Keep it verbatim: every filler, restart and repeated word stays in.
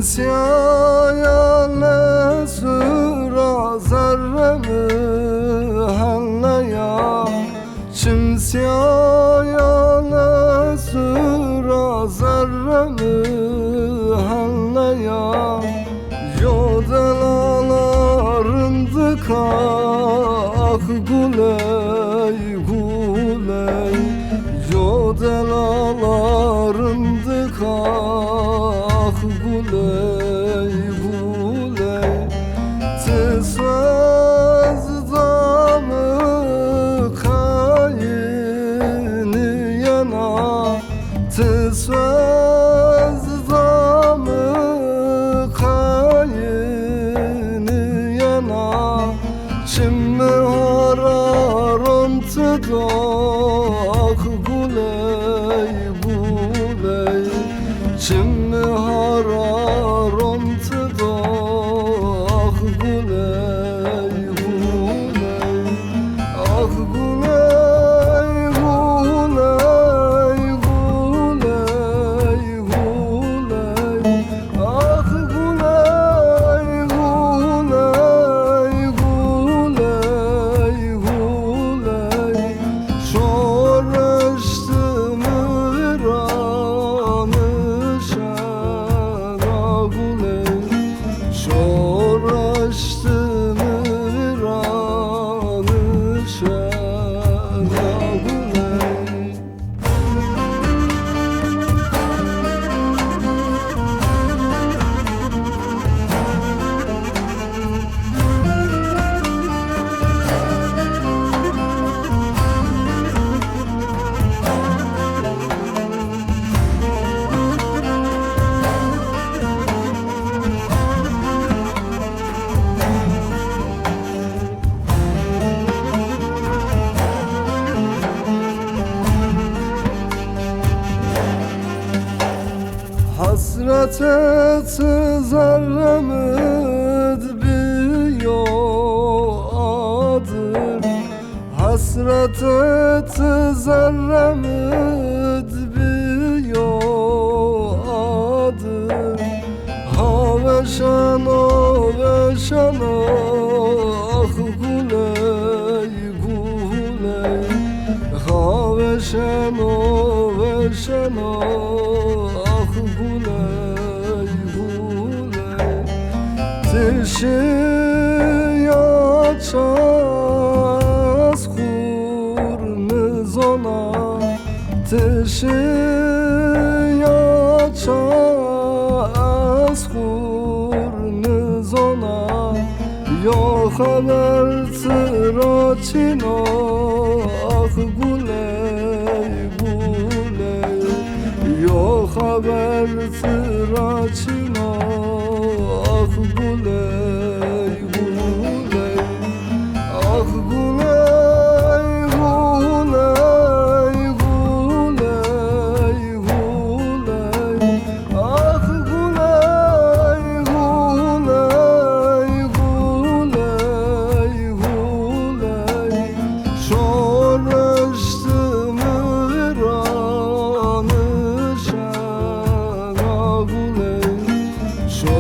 Siyayane sura zerre mi hellaya. Çim siyayane sura zerre mi hellaya. Yo delala rindika ah guley guley. Yo delala rindika ah guley guley. Ti soz da mi qayînî yena. Ti soz da mi qayînî yena. Çim mi hararon ti do ah guley guley. Çim mi hararon ti do ah guley guley. Ah guley guley guley guley. Ah guley guley guley guley. Şoreştimi viranin şena guley. Şoreştimi viranin şena guley. Hesretê ti zerrê mi di biyo adir. Hesretê ti zerrê mi di biyo adir. Ha weşeno, weşeno, ah guley guley. Ha weşeno, weşeno, ah guley guley. Ti şiya ça ez xur nizona. Ti şiya ça ez xur nizona. Yo xeber ti ra çin o, ah guley guley. Yo xeber ti ra çin o, ah guley guley. Ah guley guley guley guley. Ah guley guley guley guley. Şoreştimi viranin şena guley. Şo